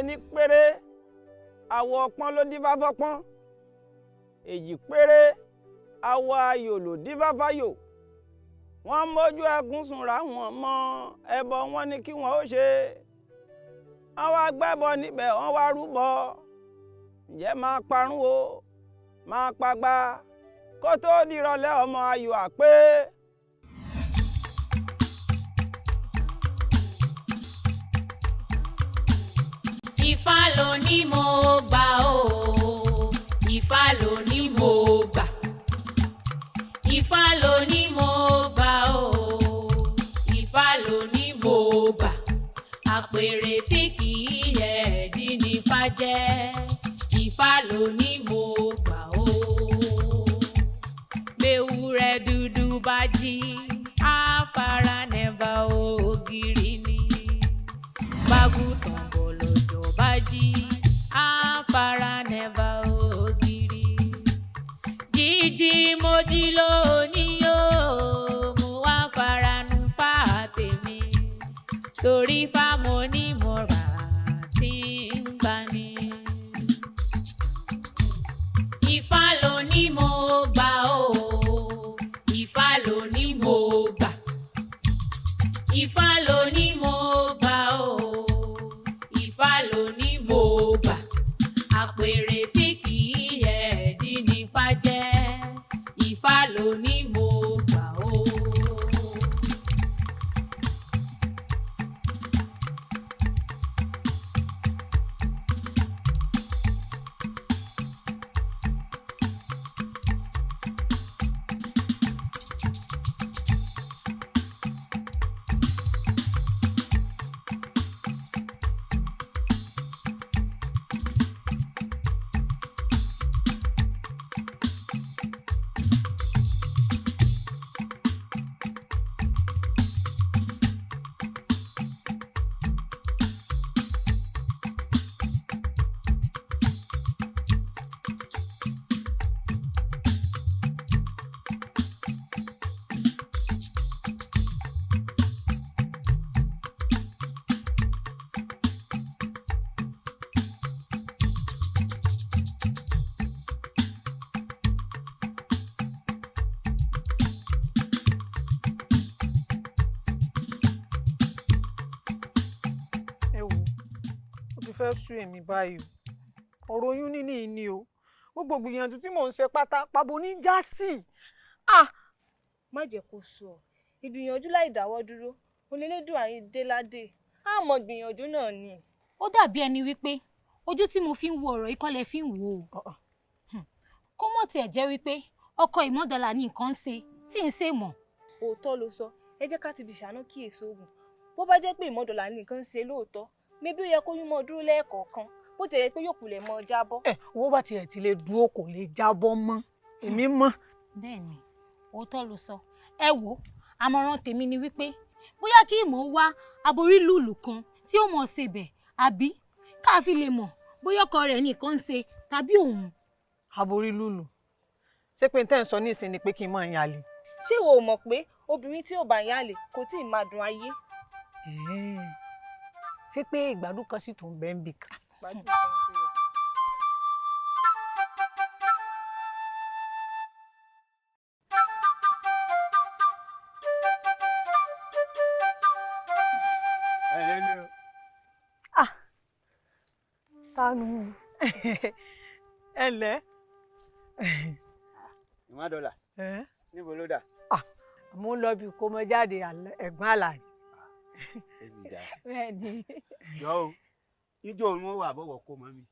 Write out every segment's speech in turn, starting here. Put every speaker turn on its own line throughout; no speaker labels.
Ení péré àwọ̀ ọpọ́n ló dífá fọ́pọ́n, èjì péré àwọ̀ ayò ló dífá fáyò. Wọ́n mójú ẹkún sùnra wọn mọ́ ẹbọ wọn ní kí wọ́n ó ṣe. Wọ́n wá gbẹ́bọ níbẹ̀, wọ́n wá rúbọ. Ǹjẹ́ máa parun o, máa pagbá, kó tó dìrọ̀lẹ́ ọmọ ayò àpé.
Ifá ló ní mo gbà o, Ifá ló ní mo gbà. Ifá ló ní mo gbà o, Ifá ló ní mo gbà. Àpèrè tí kì í yẹ ẹ̀dí ní Ifá jẹ́. Ifá ló ní mo gbà o. Béwúrẹ́ dúdú bá jí, á fara nẹ́bà ògiri ni. Bágùtàn bọ̀lọ̀jọ̀ bá jí, á fara nẹ́bà ògiri. Jíjí mo jí lónìí o, mo wá faranu fá tèmi. Torí fá mo ní mo rà tí ń gbani. Ifá ló ní mo gbà o, Ifá ló ní mo gbà. Ifá ló ní mo gbà o, Ifá ló ní mo gbà. Àpèrè tí kì í yẹ ẹ̀dí ní Ifá jẹ́. Ifá ló ní mo gbà o.
Ẹ wò ó, ti fẹ́ sú èmi báyìí o. Ọ̀rọ̀ oyún níní yìí ni o, gbogbo gbìyànjú tí mò ń ṣe pátá pàbó ní já sí. Ah!
Má jẹ́ kó sú ọ. Ìgbìyànjú láì dáwọ́ dúró onílédùn àyín dé ládé, á mọ gbìyànjú náà ni.
Ó dàbí ẹni wípé ojú tí mo fi ń wo ọ̀rọ̀ yìí kọ́ lẹ fi ń wò ó. Kó mọ̀ tiẹ̀ jẹ́ wípé ọkọ ìmọ̀dọ́là ní nǹkan ń ṣe tí ń ṣe mọ̀.
Òótọ́ ló sọ. Ẹ jẹ́ ká ti fi ṣàánú kíyèsí oògùn. Bó bá jẹ́ pé ìmọ̀dọ̀là ní nǹkan ń ṣe lóòótọ́, mébí ó yẹ kó yún mọ́ dúró lẹ́ẹ̀kọ̀ọ̀kan, bó ti yẹ pé yóò kulẹ̀ mọ́ jábọ́.
Ẹ owó bá tiẹ̀ ti lè dúró, kò lè jábọ́ mọ́, èmi mọ̀.
Bẹ́ẹ̀ ni, òótọ́ ló sọ. Ẹ wò, àmọ̀ràn tèmi ni wípé bóyá kí ìmọ̀ wá aborí lùlù kan tí ó mọ̀ ṣebẹ̀, àbí ká fi lè mọ̀ bóyá ọkọ rẹ̀ ní nǹkan ń ṣe tàbí òun.
Aborí lùlù? Ṣé pé n tẹ́ ń sọ nísìnyí ni pé kí n máa yan àlè?
Ṣé wo ò mọ̀ pé obìnrin tí ò bá yàn àlè kò tí ì máa dùn ayé?
Ṣé pé ìgbádùn kan sì tún bẹ́ẹ̀ ń bì ká?
Gbádùn kan ń bẹ̀rẹ̀.
Ah! Tánu ẹ ǹlẹ́.
Ìmọ̀dọ́là, níbo ló dà?
Ah, mo ń lọ bí kò mọ jáde ẹ̀gbọ́n àlàyé.
Ó sì dáa.
Bẹ́ẹ̀ ni.
Jọ o, ijó òun ó wà bọ̀wọ̀ kó mọ́ mi.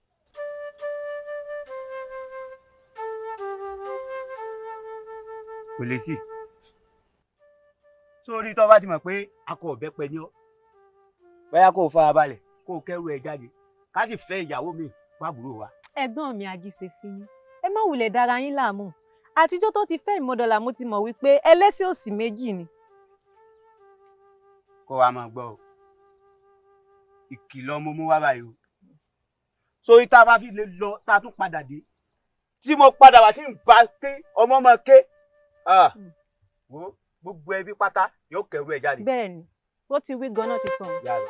Kò lè sí. Sórí tó bá ti mọ̀ pé akọ ọ̀bẹ́pẹ ni ọ́, bóyá kó o fara balẹ̀ kó o kẹ́rù ẹ jáde, ká sì fẹ́ ìyàwó mi fábùrò wa.
Ẹ̀gbọ́n mi Ajíṣefínní, ẹ má wulẹ̀ dára yín láàmú. Àtijọ́ tó ti fẹ́ ìmọ̀dọ́là, mo ti mọ̀ wípé ẹlẹ́sìn òsì méjì ni.
Kó wa máa gbọ́ o, ìkìlọ̀ mo mú wá báyìí o. Sórí tá a bá fi lè lọ, tá a tún padà dé, tí mo padà wá tí n bá ké ọmọ máa ké, wo gbogbo ẹbí pátá yóò kẹrù ẹ jáde.
Bẹ́ẹ̀ ni, bó ti wí ganan ti sàn.
Yá lọ.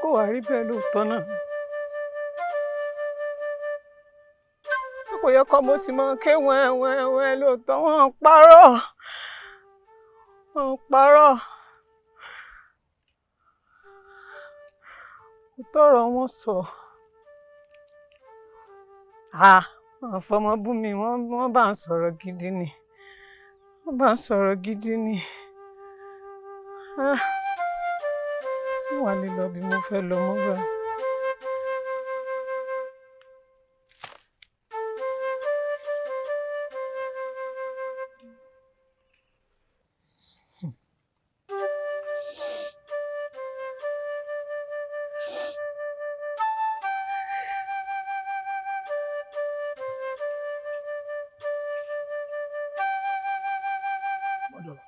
Ṣé kò wá rí bẹ́ẹ̀ lóòótọ́ náà? Ṣé kò yẹ kọ́ mo ti máa ké wẹ́wẹ́wẹ́ lóòótọ́? Wọ́n ń parọ́, wọ́n ń parọ́. Kò tọ̀rọ̀ wọn sọ. Wọ́n fọmọ bú mi, wọ́n bá ń sọ̀rọ̀ gidi ni. Wọ́n bá ń sọ̀rọ̀ gidi ni. Ṣé wàá lè lọ bí mo fẹ́ lọ mọ́ báyìí?
Mọ́dọ̀lá.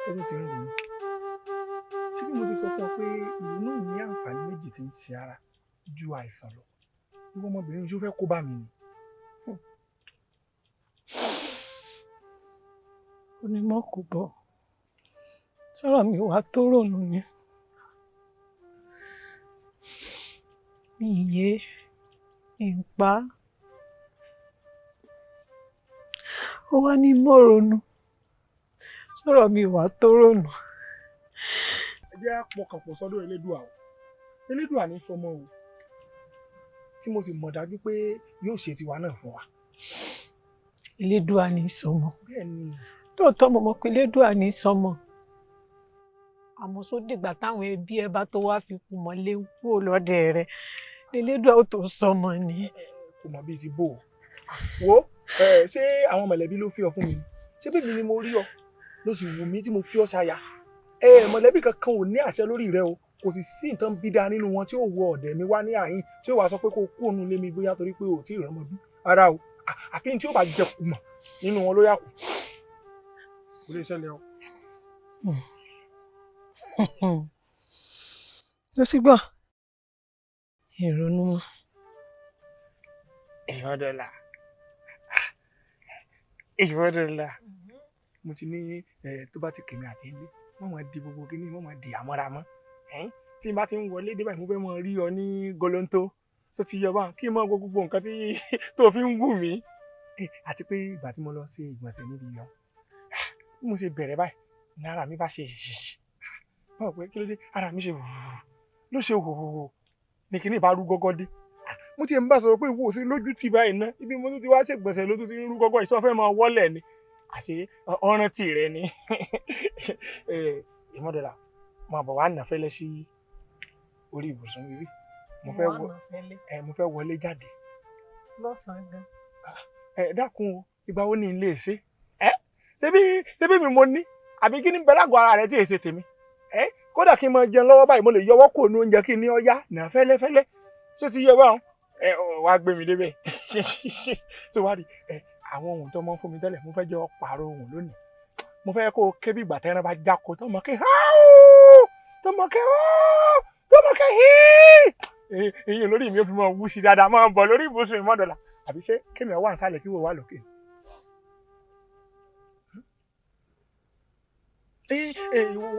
Ó ti ń ronú. Ṣé bí mo ti sọ fún ọ pé ìrònú ní àǹfààní méjì tí ń ṣe ara ju àìsàn lọ? Ìwọ ọmọbìnrin yóò fẹ́ kó bá mi ni.
Onímọ̀ kò bọ̀. Sọ̀rọ̀ mi wá tó rònú ni. Mi yé, mi ń pa á. Ó wá ní mọ́ ronú. Sọ̀rọ̀ mi wá tó rònú.
Ẹ jẹ́ á pọkàn pọ̀ sọ́dọ̀ Elédùà o. Elédùà ní sọmọ o. Tí mo sì mọ̀ dájú pé yóò ṣe tiwa náà fún wa.
Elédùà ní sọmọ.
Bẹ́ẹ̀ ni.
Lóòótọ́ mo mọ̀ pé Elédùà ní sọmọ. Àmọ́ só dìgbà táwọn ẹbí ẹ bá tó wá fi kú mọ́lé kúrò lọ́dẹ rẹ̀ l'Elédùà ó tó sọmọ ni.
Kò mọ̀ bíi ti bò ó. Wo ṣé àwọn mọ̀lẹ́bí ló fi ọ fún mi? Ṣé bí mi ni mo rí ọ ló sì wù mí tí mo fi ọ ṣaya? Mọ̀lẹ́bí kankan ò ní àṣẹ lórí rẹ o. Kò sì sí nǹkan bí dáa nínú wọn tí ó wọ ọ̀dẹ̀ mi wá ní àyín tí ó wàá sọ pé kó kú òun lé mi bóyá torí pé ò tí ì rọ́mọ bí. Rárá o, àfi tí ó bá jẹ kùmọ̀ nínú wọn ló yà kù. Kò lè ṣẹlẹ̀ o.
Ló sì gbọ́ ìrònú mọ́.
Ìmọ̀dọ́là. Ìmọ̀dọ́là. Mo ti ní tó bá ti kèmí àti ilé, wọ́n máa di gbogbo kíní, wọ́n máa di àmọ́ra mọ́. Tí n bá ti ń wọlé dé báyìí, mo fẹ́ mọ rí ọ ní golonto tó ti yọ báwọn kí n mọ gbogbo nǹkan tí tó fi ń wù mí. Àti pé ìgbà tí mo lọ ṣe ìgbọ̀nsẹ̀ níbi yọ, bí mo ṣe bẹ̀rẹ̀ báyìí, ní ara mi bá ṣe yìí. Báwo pé kí ló dé? Ara mi ṣe wùwù ló ṣe wùwù ní kíní ìbá rú gọ́gọ́ dé. Mo ti ń bá sọ̀rọ̀ pé ìwọ sí lójú ti báyìí ná, ibi mo tún ti wá ṣègbọ̀nsẹ̀ ló tún ti ń rú gọ́gọ́ ìṣọ́ fẹ́ máa wọ́lẹ̀ ni. Àṣé ọ̀ràn tì rẹ ni. Ìmọ̀dọ́là, máa bọ̀ wá nà fẹ́lẹ́ sí orí ibùsùn bíbí. Mo fẹ́ wọlé jáde.
Lọ́sàn-án gan.
Ẹ dákun o, ìgbà wo ni n lè ṣe? Ṣé bí mi mo ní? Àbí kí ni bẹ lágọ̀ọ́ ara rẹ tí èsè tèmi? Kódà kí n máa jẹun lọ́wọ́ báyìí, mo lè yọwọ́ kò ní oúnjẹ kí n ní ọyá nà fẹ́lẹ́fẹ́lẹ́. Ṣé ti yọ báwọn? Wàá gbé mi débẹ̀. Ṣé wàá rí àwọn ohun tó mọ́ fún mi tẹ́lẹ̀, mo fẹ́ jẹ́ ọ pààrọ̀ ohun lónìí. Mo fẹ́ kó o ké bí ìgbà tẹ́ran bá jáko tó mọ̀ ké háú, tó mọ̀ ké hóó, tó mọ̀ ké híí. Èyí lórí mi ò fi mọ wú sí dáadáa, máa bọ̀ lórí ibùsùn Ìmọ̀dọ́là. Àbí ṣé kémi wà nísàlẹ̀ kí wò wà lókè?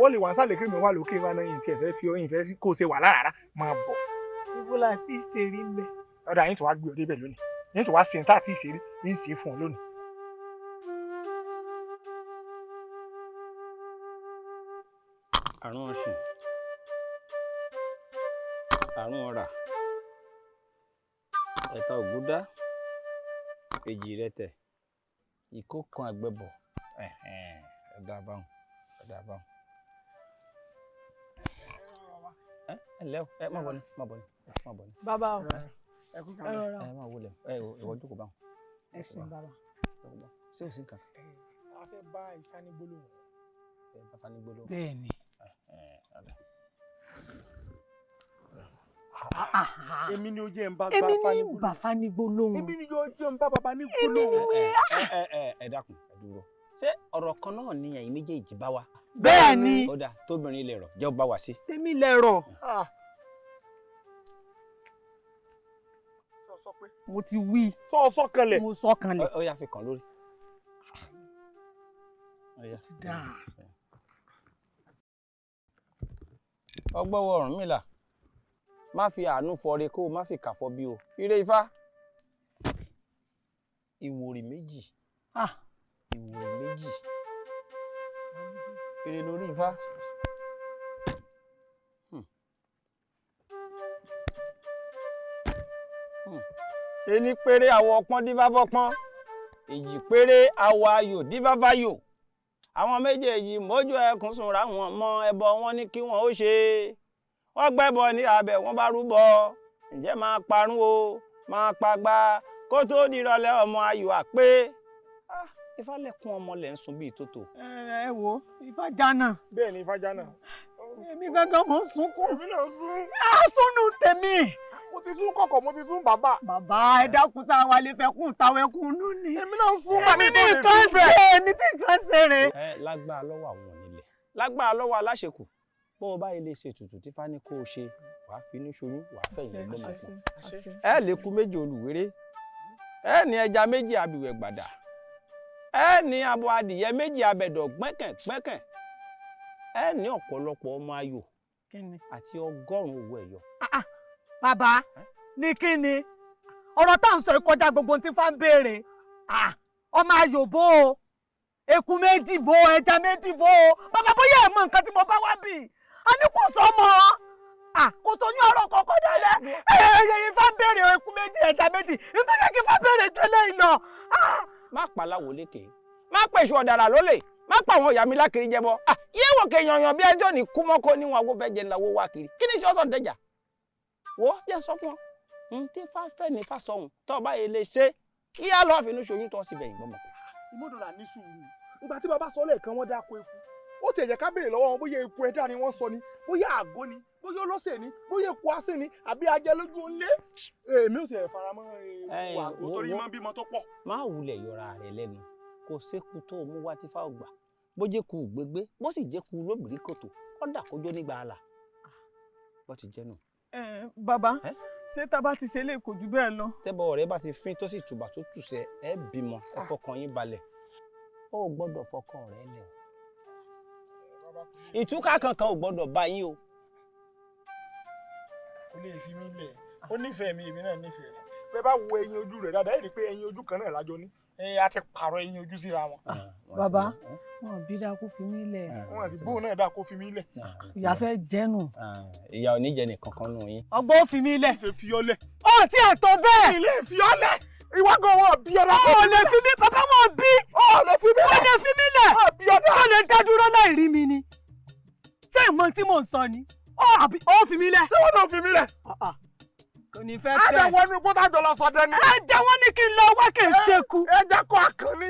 Wọ́n lè wà nísàlẹ̀ kémi wà lókè wà náà, ìyìn tí ẹ̀ fẹ́ fi ọyìn fẹ́ kó o ṣe wà lára máa bọ̀.
Gbogbo la ti ṣe rí mbẹ.
Ọ̀dà yín tó wá gbé ọ débẹ̀ lónìí. Yín tó wá ṣe tá àti ìṣeré, yín ṣe fún ọ lónìí.
Àrùn ọ̀sùn, àrùn ọ̀rà, ẹ̀ta ògúdá, èjì rẹtẹ̀, ìkókan àgbẹ̀bọ̀, ẹ̀dá báwọn, ẹ̀dá báwọn. Ẹ ǹlẹ́ o, ẹ má bọ̀ ni, má bọ̀ ni, má bọ̀ ni.
Bàbá o,
ẹ kú
ẹ
kalẹ̀.
rọra o.
Ẹ má wọlé, ẹ ìwọ jókòó báwọn.
Ẹ ṣeun bàbá.
Ṣé o sì ń kàn?
A fẹ́ bá Ifá ní gbólóhùn.
Ẹ bá ní gbólóhùn.
Bẹ́ẹ̀ ni.
Ọ̀dà.
Èmi ni ó jẹ́ ń bá bá
Èmi
Ifá ní
ní
gbólóhùn.
bàfá ní gbólóhùn.
Èmi ni ó jẹ́ ń bá bàbá ní
Èmi ni
gbólóhùn.
mo
Ẹ ẹ ẹ dákun, ẹ dúró. Ṣé ọ̀rọ̀ kan náà ni ẹ̀yin méjèèjì bá wa?
Bẹ́ẹ̀ ni.
Ó dáa, tóbìnrin lè rọ̀, jẹ́ ó bá wa sí.
Tèmi lẹ rọ̀.
Sọ sọ pé.
Mo ti wí.
Sọ sọ kanlẹ̀.
Mo sọ kanlẹ̀.
Ó yá fi kàn lórí. Ó yá.
Ti dáa.
Ọgbọ́wọ́ Ọ̀rúnmìlà, má fi àánú fọre kó o má fi kà fọ bí o. Ire Ifá. Ìwòrì méjì. Ìwòrì méjì. Ire lórí Ifá. Ení péré àwọ̀ ọpọ́n dífá fọ́pọ́n, èjì péré àwọ̀ ayò dífá fáyò. Àwọn méjèèjì mójú ẹkùn sunra wọn mọ ẹbọ wọn ní kí wọn ó ṣe. Wọ́n gbẹ́bọ ní abẹ wọn bá rúbọ. Ǹjẹ́ máa parun o, máa pagbá kó tó dìrọ̀lẹ́ ọmọ ayò àpé. Ifá lẹ́kún ọmọ lẹ̀ ń sun bíi tótó.
Ẹ wo Ifá jana.
Bẹ́ẹ̀ ni Ifá jana.
Èmi gangan mò ń sunkún.
Èmi náà sún.
Á súnú tèmi.
Mo ti sún kọ̀kọ̀, mo ti sún bàbá.
Bàbá ẹ dákun sáà wà lè fẹ́ kún tàwẹ́kùn nú ni.
Èmi náà sún bàbá
mi ní nǹkan ṣe, èmi tí nǹkan ṣe rè.
Ẹ lágbára lọ́wọ́ àwọn onílẹ̀, lágbára lọ́wọ́ aláṣekù. Bó o bá ilé ṣe ètùtù tí Ifá ní kó o ṣe, wàá finú ṣoyún, wàá fẹ̀yìn gbọ́mọ pọ̀n. Ẹ lè ku méjì olùwéré, ẹ ní ẹja méjì abìwẹ̀ gbàdà, ẹ ní abo adìyẹ méjì abẹ̀dọ̀ gbẹ́kẹ̀gbẹ́kẹ̀, ẹ ní ọ̀pọ̀lọpọ̀ ọmọ ayò àti 100 owó ẹyọ.
Bàbá ní kí ni ọ̀rọ̀ tá à ń sọ ìkọjá gbogbo tí Ifá ń béèrè. Ọmọ ayò bó o, eku méjì bó o, ẹja méjì bó o. Bàbá bóyá ẹ mọ nǹkan tí mo bá wá bì, a ní kò sọ mọ́, kò sóyún ọ̀rọ̀ kọ̀ọ̀kan dálẹ̀. Ẹ̀yẹ Ifá ń béèrè eku méjì ẹja méjì, nítorí kí Ifá béèrè ju eléyìí lọ.
Má paláwo lékè, má pèsè ọ̀dàrà lólè, má pa àwọn ìyá mi lákiri jẹbọ. Yé wò ké yanyan bí ẹjọ́ ní kúmọ́kọ́ níwọ̀n agbó fẹ́ jẹ ńláwó wá kiri. Kí ni iṣẹ́ ọ̀sán dẹjà? Wo yẹ sọ fún ọ, n tí Ifá fẹ́ ní Ifá sọ̀hún, tó bá yẹ lè ṣe kí á lọ́ọ́ finú ṣoyún tó sì bẹ̀yìn gbọ́mọ.
Ìmọ̀dọ̀là ní sùúrù. Ìgbà tí bàbá sọ lẹ́ẹ̀kan wọ́n dáko eku. Ó tiẹ̀ jẹ́ ká béèrè lọ́wọ́ wọn bóyá eku ẹ̀dá ni wọ́n sọ ni, bóyá àgó ni, bóyá olóṣè ni, bóyá eku asín ni, àbí ajẹ́ lójú ńlé. Èmi ò tiẹ̀ faramọ́ eku àgó torí mọ́ bímọ tó pọ̀.
Má wulẹ̀ yọra rẹ̀ lẹ́nu, kò séku tó o mú wá tí Ifá ò gbà, bó jẹ́ ku gbégbé, bó sì jẹ́ ku lóbìrí kòtò, kọ́dà kójó nígbà àlà. Bó ti jẹ́ nù.
Bàbá, ṣé tá a bá ti ṣe lè kò jù bẹ́ẹ̀ lọ.
Tẹ́bọ̀ rẹ bá ti fín tó sì tùbà tó tùsẹ̀, ẹ bímọ, ẹ fọkàn yín balẹ̀. Ó gbọ́dọ̀ fọkàn rẹ lẹ̀ o. Ìtúká kankan ò gbọ́dọ̀ bá yín o.
Kò lè fi mí lẹ̀, ó nífẹ̀ẹ́ mi, èmi náà nífẹ̀ẹ́ rẹ̀. Bẹ́ẹ̀ bá wo ẹyin ojú rẹ̀ dáadáa, ẹ rí i pé ẹyin ojú kan náà lájọ ní. A ti pààrọ̀ ẹyin ojú síra wọn.
Bàbá, wọn bí dáa kó fi mí lẹ̀.
Wọn sì bóun náà dáa kó fi mí lẹ̀.
Ìyá fẹ́ jẹ́nu.
Ìyá ò ní jẹ nìkan kan nù yín.
Ọgbọ́n ó fi mí lẹ̀.
Ṣé fi ọ́ lẹ̀?
Ó ti ẹ̀ tó bẹ́ẹ̀.
Ilé fi ọ́ lẹ̀. Ìwọ gan wọn bí ọ̀dà.
Ó lè fi mí, bàbá wọn bí.
Ó lè fi mí lẹ̀.
Ó lè fi mí lẹ̀.
Ó bí ọ̀dà.
Ó lè dá dúró láì rí mi ni. Ṣé ìmọ̀ tí mò ń sọ ni? Ó fi mí lẹ̀.
Ṣé wọn náà fi mí lẹ̀?
Kò ní fẹ́ tẹ́.
Ẹ jẹ́ wọnú kótó àjọ lọ sọdẹ ni.
Ẹ jẹ́ wọ́n ní kí n lọ wá kí n ṣekú.
Ẹ jẹ́ kó àkàn ni.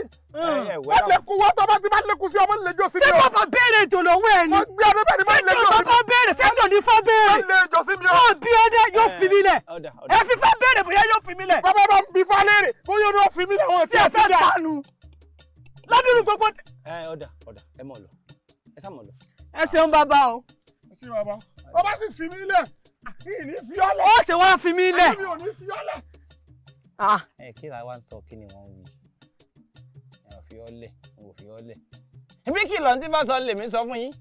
Wọ́n lè kú wọ́n tó bá ti bá lè kú sí ọmọ lè jọ sí mi o.
Ṣé bàbá béèrè ètò lọ́wọ́ ẹ ni?
Mo gbé ọdún bẹ́ẹ̀ ni mo lè jọ sí mi.
Ṣé bàbá béèrè ṣé tò ní fọ́ béèrè?
Mo lè jọ sí mi o.
Ó bí ọdẹ yóò fi mí lẹ̀. Ẹ fi fẹ́ béèrè bóyá yóò fi mí lẹ̀.
Bàbá bá ń bi fá léèrè bóyá ó fi mí lẹ̀ wọ́n
ti ẹ̀ fẹ́ dànù. Ládùúrú gbogbo.
Ẹ ọ̀dà ọ̀dà ẹ mọ̀ lọ, ẹ sá mọ̀ lọ.
Ẹ ṣeun bàbá o.
Ẹ ṣeun bàbá. Bàbá sì fi mí lẹ̀. Ìní fi ọ́ lẹ̀.
Ó ṣe wá fi mí lẹ̀.
Mi ò ní fi ọ́ lẹ̀.
Ẹ kí la wá ń sọ kí ni wọ́n wí? Ẹ ò fi ọ́ lẹ̀, n ò fi ọ́ lẹ̀. Ibi kìlọ̀ ní tí bá sọ lèmi sọ fún yín.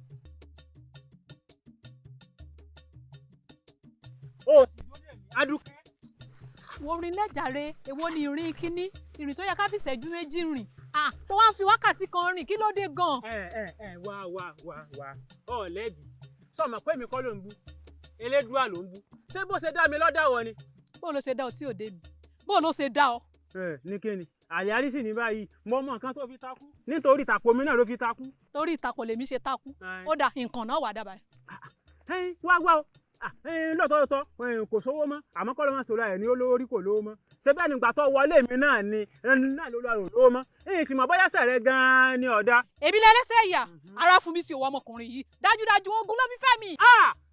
Ó sì lórí ẹ̀mí Adúkẹ́.
Wo rin lẹ́jàre, èwo ni ìrìn kíní? Ìrìn tó yẹ ká fi ìṣẹ́jú méjì rìn. Tó wá ń fi wákàtí kan rìn, kí ló dé gan-an?
Ẹ wá wá wá wá, ọ̀ lẹ́bi. Sọ̀mọ̀ pé mi kọ́ ló ń bú. Elédùà ló ń bú. Ṣé bó ṣe dá mi lọ́dà wọ ni.
Bó ló ṣe dá ọ tí ò dé mi? Bó ló ṣe dá ọ.
Ẹ ní kíni àlẹ́ àrísì ní báyìí mo mọ nǹkan tó fi takú nítorí ìtàkùn omi náà ló fi takú.
Torí ìtàkùn lèmi ṣe takú, ó dà nǹkan náà wà dábàá.
Wá wá o, lóòótọ́ lóòótọ́ kò sówó mọ́, àmọ́ kọ́ ló máa sọ̀rọ̀ ẹ̀ ní olówó rí kò lówó mọ́. Ṣé bẹ́ẹ̀ nígbà tó wọlé mi náà ni náà ló lọ lówó mọ́. Èyí sì mọ̀ bóyá sẹ̀rẹ̀ gan-an ni ọ̀dà.
Èmi lẹ́lẹ́sẹ̀ ìyà, ara fún mi sí òwò ọmọkùnrin yìí, dájúdájú ogun ló fi fẹ́ mi.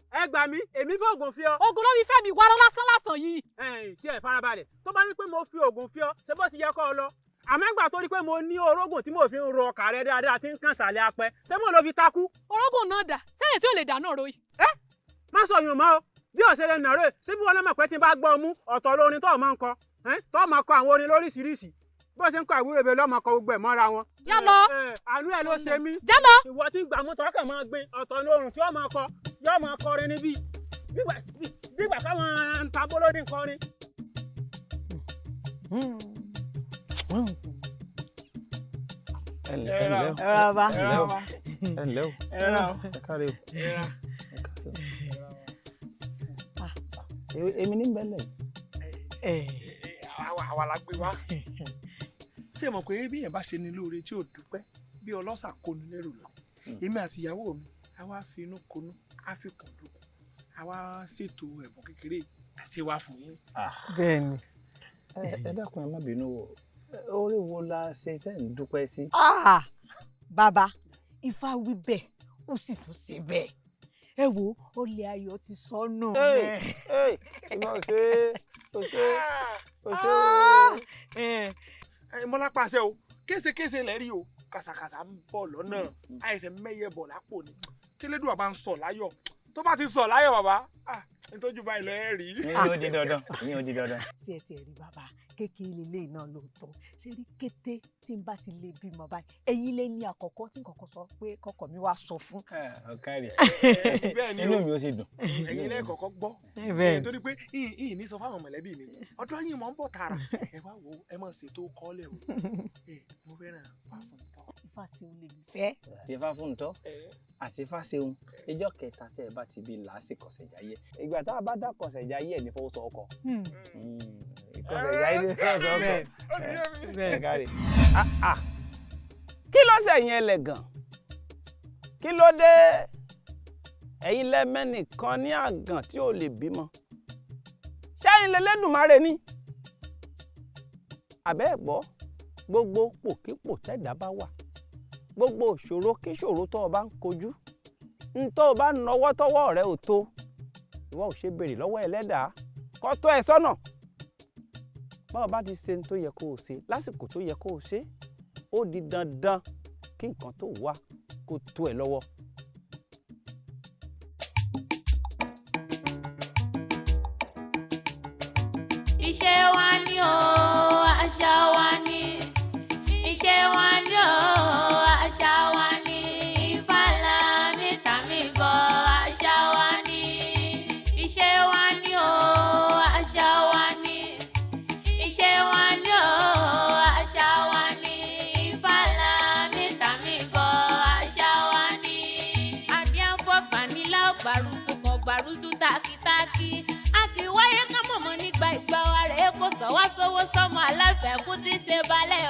Ẹ gbà mí, èmi fẹ́ oògùn fi ọ.
Oògùn ló fi fẹ́ mi, wàrà lásán lásán yìí.
Ṣé ẹ farabalẹ̀, tó bá ní pé mo fi oògùn fi ọ, ṣé bó ti yẹ kọ́ ọ lọ. Àmọ́ ìgbà tó rí pé mo ní orógùn tí mo fi ń ro ọkà rẹ dáadáa tí ń kàn sàlẹ̀ apẹ, ṣé mo lọ fi takú.
Orógùn náà dà, sẹ́yìn tí ò lè dà náà royì.
Ẹ má sọ yùn mọ́ o, bí ọ̀sẹ̀ lè nà rè, ṣé bí wọn náà mọ̀ pé tí n bá gbọ́ mú ọ̀tọ̀ lórin tó máa ń kọ, tó máa kọ àwọn orin lóríṣiríṣi. Bó ṣe ń kọ àwúrò bẹ lọ́mọ kọ gbogbo ẹ̀ mọ́ra wọn.
Já lọ.
Àánú ẹ ló ṣe mí.
Já lọ.
Ìwọ tí gbà mú tọ́kàn máa gbin ọ̀tọ̀ ní oorun tí yóò máa kọ yóò máa kọrin níbí. Bígbà káwọn ń ta bólódì kọrin.
Ẹ ǹlẹ́ o.
Ẹ rà bá.
Ẹ ǹlẹ́ o. Ẹ ǹlẹ́ o.
Ẹ rà o.
Ẹ káre o. Ẹ káre o. Èmi ní bẹ́lẹ̀.
Àwa la gbé wá. Ṣé ẹ mọ̀ pé bí èèyàn bá ṣe ni lóore tí ò dúpẹ́ bí ọlọ́ṣà kóni lẹ́rù lọ. Èmi àti ìyàwó mi, a wá fi inú konú, a fi kùn lukùn, a wá ṣètò ẹ̀bùn kékeré àti wá fún yín.
Bẹ́ẹ̀ni.
Ẹ dákun, ẹ má bínú o. Orí wo la ṣe tẹ́ ń dúpẹ́ sí?
Ah, bàbá, Ifá wí bẹ́ẹ̀, ó sì tún ṣe bẹ́ẹ̀. Ẹ wo, olè ayọ̀ ti sọnù.
Ìmọ̀ ṣe o ṣe o ṣe
o. Mọ́lá pàṣẹ o, késekése lẹ́rí o, kàṣàkàṣà ń bọ̀ lọ́nà, àìsàn mẹ́yẹ bọ̀ lápò ni. Kélédùà bá ń sọ̀ láyọ̀, tó bá ti sọ̀ láyọ̀ bàbá, nítọ́jú báyìí lọ ẹ rí.
Ìyẹn ò di dandan, ìyẹn ò di dandan.
Tí ẹ ti rí bàbá, kékeré lélẹ́yìn náà lóòótọ́. Ṣé rí kété tí n bá ti lè bímọ báyìí, ẹ̀yin lé ní àkọ́kọ́ tí n kọ́kọ́ sọ pé kọ́kọ́ mi wá sọ fún.
Ọ̀kárì,
Bẹ́ẹ̀ ni o.
inú mi ó sì dùn.
Ẹ̀yin lẹ́ẹ̀kọ̀ọ̀kan gbọ́.
Bẹ́ẹ̀ ni.
Torí pé ìyìn ní sọ fáwọn mọ̀lẹ́bí mi, ọ̀dọ̀ yín mọ̀ ń bọ̀ tààrà. Ẹ wá wo, ẹ máa ṣètò kọ́lẹ̀ o. Mo fẹ́ràn Fáfúntọ́.
Ifá ṣeun lè mi fẹ́.
Àti Fáfúntọ́ àti Fáṣeun, ìjọ kẹta tẹ́ ẹ bá ti bí làásìkò ṣẹ̀jáyé. Ìgbà tá a bá dá kọ̀ṣẹ̀jáyé ẹ̀ ní fọwọ́ sọ ọkọ̀. Kọ̀ṣẹ̀jáyé ní fọwọ́ sọ ọkọ̀. Ẹ káre. Kí ló ṣẹ̀yìn ẹlẹ́gàn? Kí ló dé? Ẹ̀yin lẹ́mẹ́nìkan ní àgàn tí ò lè bímọ. Ṣẹ́yìn lẹ́lẹ́dùnmáre ni. Àbẹ́ ẹ̀ gbọ́, gbogbo pòkípò tẹ́dá bá wà, gbogbo ìṣòro kíṣòro tó o bá ń kojú, n tó o bá nọwọ́ tọwọ́ rẹ ò tó, ìwọ ò ṣe béèrè lọ́wọ́ ẹlẹ́dàá kó tọ́ ẹ sọ́nà. Báwo bá ti ṣe ní tó yẹ kó o ṣe lásìkò tó yẹ kó o ṣe, ó di dandan kí nǹkan tó wà kó tó ẹ lọ́wọ́.
Iṣẹ́ wa ni o, àṣà wa ni. Iṣẹ́ wa ni o, àṣà wa ni. Ifá ńlá mi tà mí bọ̀, àṣà wa ni. Iṣẹ́ wa ni o, àṣà wa ni. Iṣẹ́ wa ni o, àṣà wa ni. Ifá ńlá mi tà mí bọ̀, àṣà wa ni. Adíàfọ̀ gbanilá ọ̀gbàrúsù kan gbàrúsù tákítákí. A kì í wáyé ká mọ̀mọ́ nígbà ìgbà wa rẹ̀ kò sọ wá sówó sọ́mọ aláfẹ́ kú tí ṣe balẹ̀